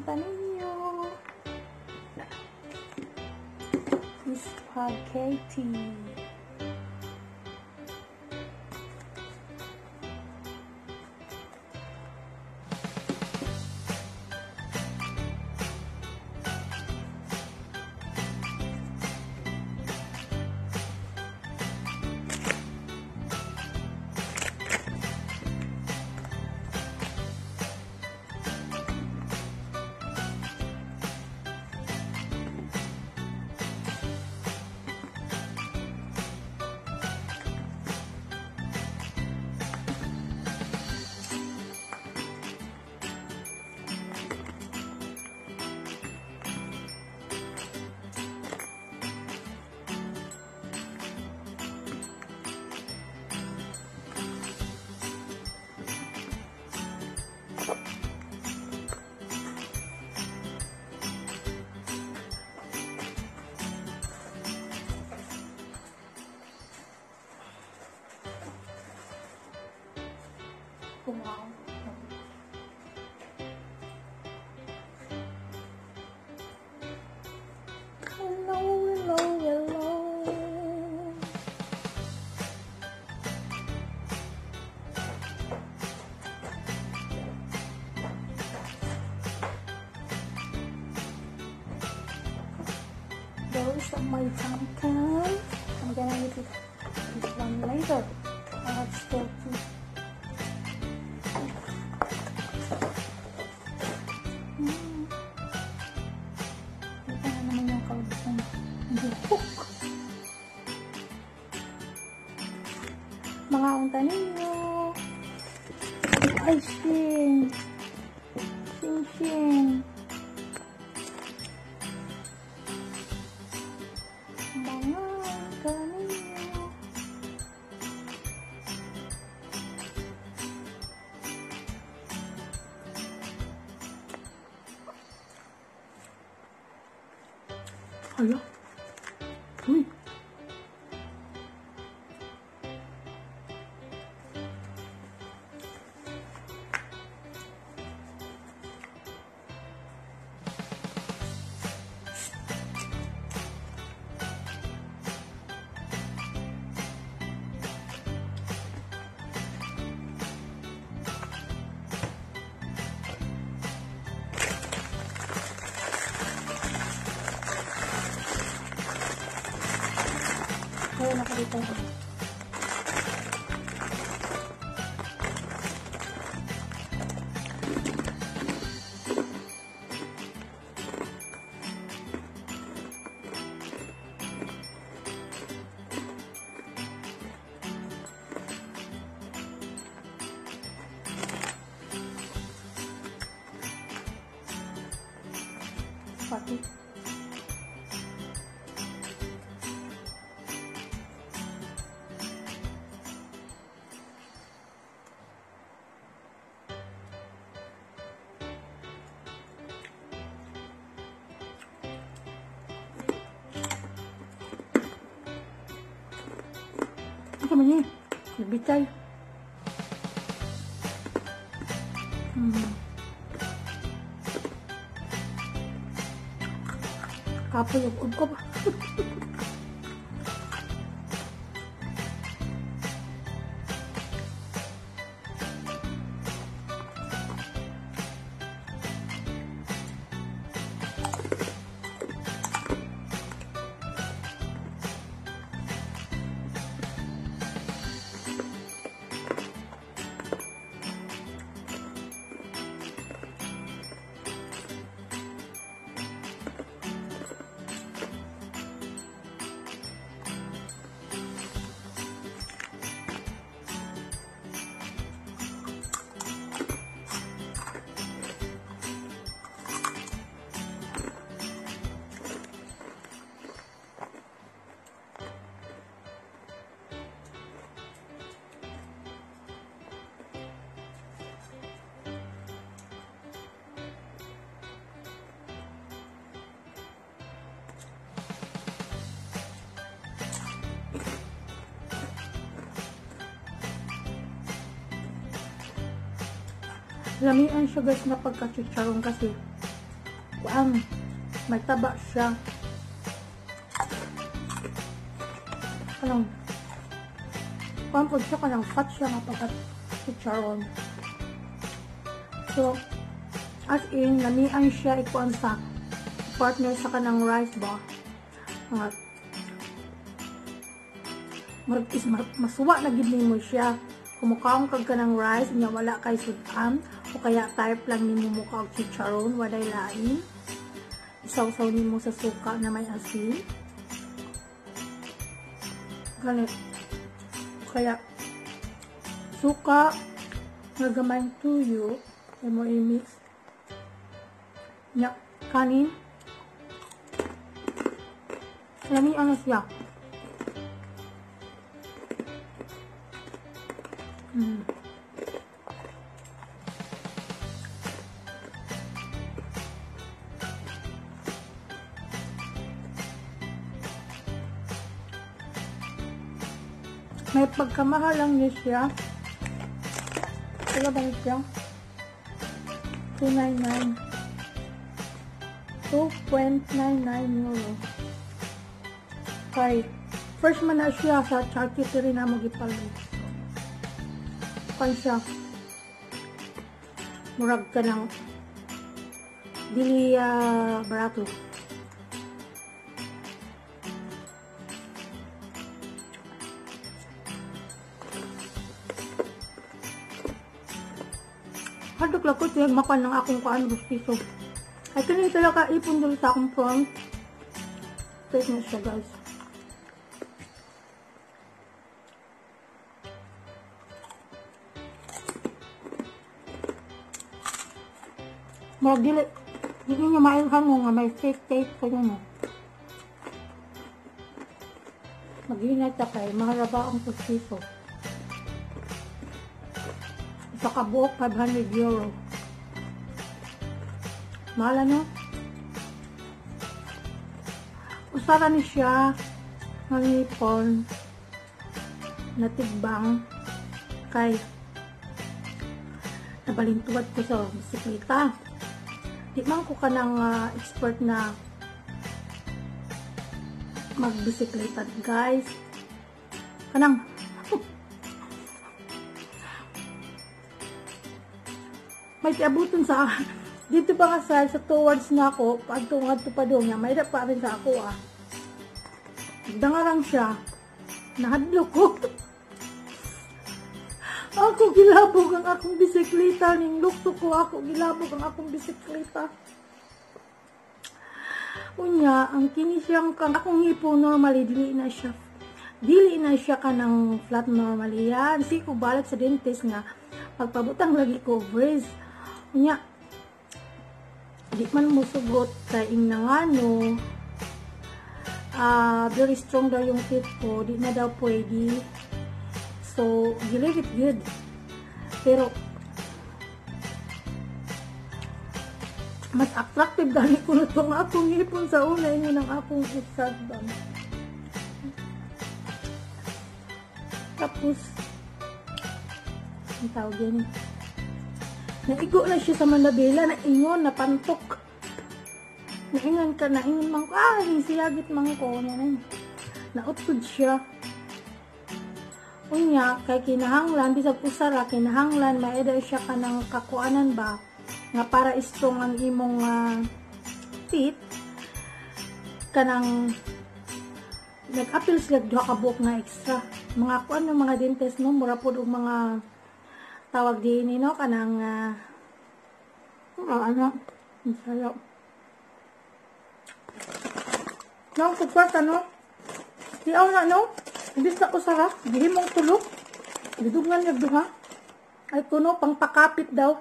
Unta ninyo. Spaghetti. Wow. Hello, hello, hello. Those are my pumpkin. I'm gonna eat it, this one later. I have still two. Ito na naman yung kalbos ng buhok. Mga unta ninyo. Ay, shing. Shing, shing. Mga unta ninyo. Hala. Uy. Ayan ako dito. Pati. Ano man yun? Bitay. Kapoy yung ugkob. Lamian siya, guys, na pagka-chicharon kasi Kuan, may taba siya. Kanang kuan po siya, kanang fat siya nga pagkat chicharon. So, as in, lamian siya ikuan sa partner sa kanang rice ba. Nga, murag is masuwa na gid nimo siya. Kumukaon kag kanang rice nya wala kay sudan o kaya type lang nimo muka og chicharon, walay lain. Isawsaw nimo sa suka na may asin. Ganit. Kaya suka nga gamay tuyo imo i-mix. Nya kanin. Lami ano siya. May pagkamahal lang niya siya. Kaya ba siya? 299. 2.99 euro. Kay fresh man na siya sa charcuterie na mo gipalit. Kan siya. Murag ka ng dili barato. Hadlok lang ko siya makuha ng akong kuan gusto. Ay kini talaga ipon dito sa akong front. Take na siya, guys. Murag dili, dili niya mailhan mo nga may fake tape ko yun. Mag-ingat ka kay maharaba ang pustiso. Sa kabuok, 500 euro. Mahal ano? Usara ni siya ngipon natigbang kay nabalintuwad ko sa bisikleta. Di man ko kanang expert na magbisikleta, guys. Kanang may tiabuton sa dito ba nga sa towards na ako, pagtungad to pa doon niya, may pa rin sa ako ah. Dangarang siya, nahadlok ko. Ako gilabog ang akong bisikleta, ning lukso ko ako gilabog ang akong bisikleta. Unya, ang kini siyang kang akong hipo normally dili na siya. Dili na siya kanang flat normally yan. Si ko balik sa dentist nga pagpabutang lagi ko brace. Unya, di man mo sugot kay ingna ngano, very strong daw yung teeth ko, di na daw pwede. So, you leave it good. Pero, mas attractive dali ko na itong akong ipon sa una, yun ang akong ex-husband. Tapos, ang tawag yun, naigo na siya sa Mandabela, naingon, napantok. Naingon ka, naingon man ko, siyagit man ko, nautod siya. Unya, kay kinahanglan, bisag usara, kinahanglan, maeda siya ka ng kakuanan ba, nga para strong ang imong teeth, kanang nag-appeal sila duha ka buok nga extra. Mga kuan ng mga dentist, no, mura pod og mga tawag din no, kanang ano, sayo. Nang kwarta no. Diaw na no. Imbis na usara, gihimong tulok. Gidugnan niya duha. Ay kuno pangpakapit daw.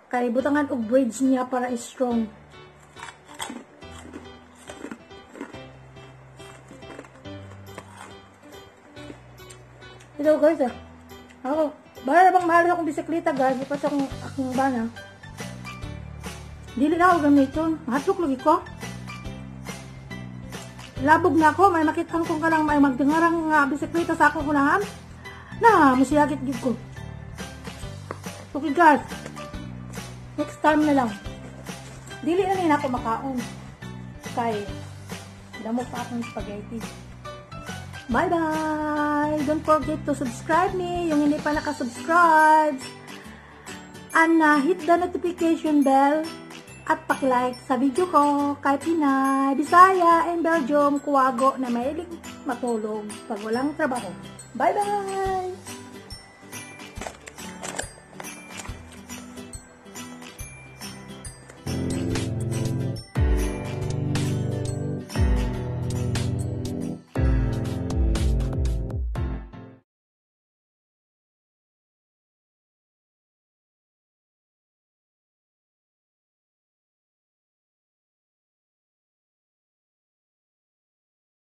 Kay butangan og bridge niya para strong. Ito guys ah. Ako, bahala bang mahal akong bisikleta guys, bukas akong bana. Dili na ako gamiton. Mahatlok lagi ko. Labog na ako, may makita kong kanang may magdangarang bisikleta sa akong unahan. Na, masiyagit gid ko. Okay guys, next time na lang. Dili na ni nako makaon. Kay damo pa akong spaghetti. Bye-bye! Don't forget to subscribe me, yung hindi pa nakasubscribe. And hit the notification bell at paki-like sa video ko kay Pinay, Bisaya, and Belgium, Kuwago na mahilig matulog pag walang trabaho. Bye-bye!